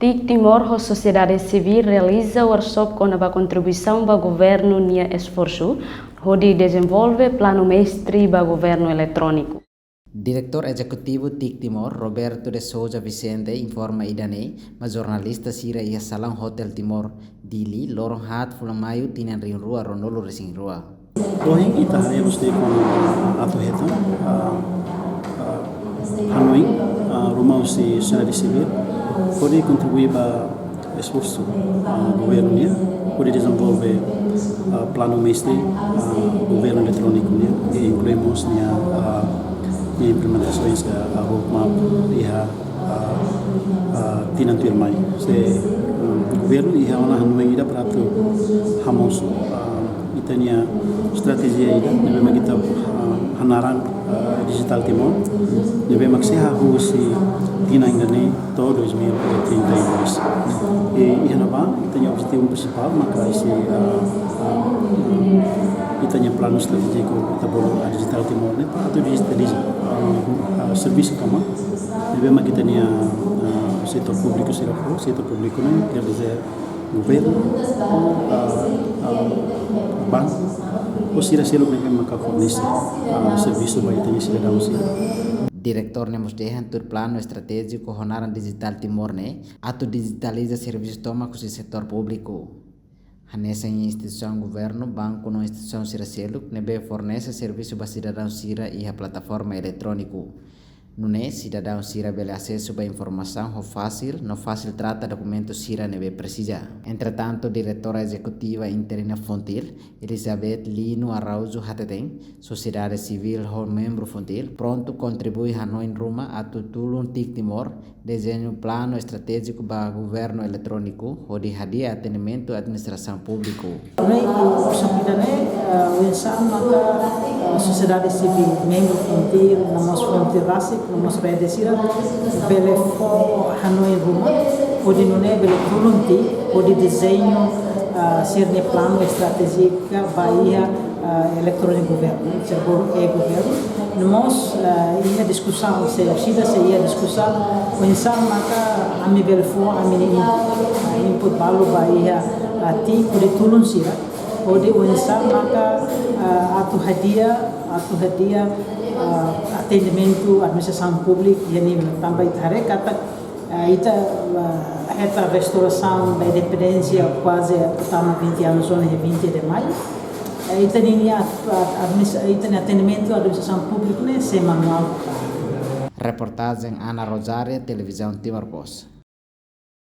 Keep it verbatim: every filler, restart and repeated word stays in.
TIC Timor ho sosiedade sivíl realiza workshop kona-ba kontribuisaun ba governu nia esforsu hodi dezenvolve planu mestre ba governu eletróniku. Diretór Ezekutivu TIC Timor, Roberto de Souza Vicente, informa ida-ne'e ba jornalista sira iha Salaun Hotel Timor, Dili, loron haat fulan Maiu tinan rihun rua ruanulu resin rua. Ohin ita haree loos de'it kona-ba atu hetan, ah, ah, hanoin, ah, ruma husi sosiedade sivíl hodi kontribui ba esforsu, ah, governu nian hodi dezenvolve, ah, planu mestre, ah, governu eletróniku nian, i inklui mós nia, ah, nia implementasaun, ah, roadmap iha, ah, ah, tinan tuirmai. Se, mm, governu iha ona hanoin ida para atu hamosu, ah, ita-nia estratéjia ida ne'ebé mak ita, ah, hanaran, ah, Digital Timor, ne'ebé mak sei hahú husi tinan ida-ne'e to'o dois mil e trinta e dois. I iha ne'ebá ita-nia objetivu prinsipál maka husi, ah, ah, ita-nia planu estratéjiku ita bolu, ah, Digital Timor ne'e para atu dijitaliza, ah, ah, servisu tomak ne'ebé mak ita-nia, ah, setór públiku sira fó, setór públiku ne'e quer dizer governu, ah, ah, banku, ou sira seluk ne'ebé maka fornese, ah, servisu ba ita-nia sidadaun sira. Diretór ne'e mós dehan tuir planu estratéjiku ho naran Digital Timor ne'e atu dijitaliza servisu tomak husi setór públiku. Hanesan instituisaun governu, banku no instituisaun sira seluk ne'ebé fornese servisu ba sidadaun sira iha plataforma eletróniku. Nune'e sidadaun sira bele asesu ba informasaun ho fasil no fasil trata dokumentu sira ne'ebé presiza. Entretantu, Diretora Ezekutiva Interina FONGTIL, Elizabeth Lino Araújo hateten, sosiedade sivíl ho membru FONGTIL prontu kontribui hanoin ruma atu tulun TIC Timor dezeña planu estratéjiku ba governu eletróniku hodi hadi'a atendimentu administrasaun públiku. Ne'e, i workshop ida-ne'e, eh, oinsá maka, eh, sosiedade sivíl, membru FONGTIL, no mós FONGTIL rasik, no mós rede sira, bele fó hanoin ruma, hodi nune'e bele tulun TIC hodi dezeña, eh, sira-nia planu estratéjiku ba iha, ah, eletróniku governu, sira bolu e-governu. No mós, ah, iha diskusaun, se orsida sei iha diskusaun, oinsá maka ami bele fó ami-nia in-, ah, input balu ba iha, ah, TIC hodi tulun sira, hodi oinsá maka, ah, atu hadi'a, atu hadi'a, ah, atendimentu administrasaun públika iha ne'e, tanba ita haree katak, ah, ita, ah, hetan restaurasaun da independénsia kuaze tama vinte anos ona iha vinte de Maio. Eh, ita-nia, ah, admis-, ita-nia atendimentu administrasaun públika ne'e sei manuál. Reportajen Ana Rosária, Televizaun Timor Post.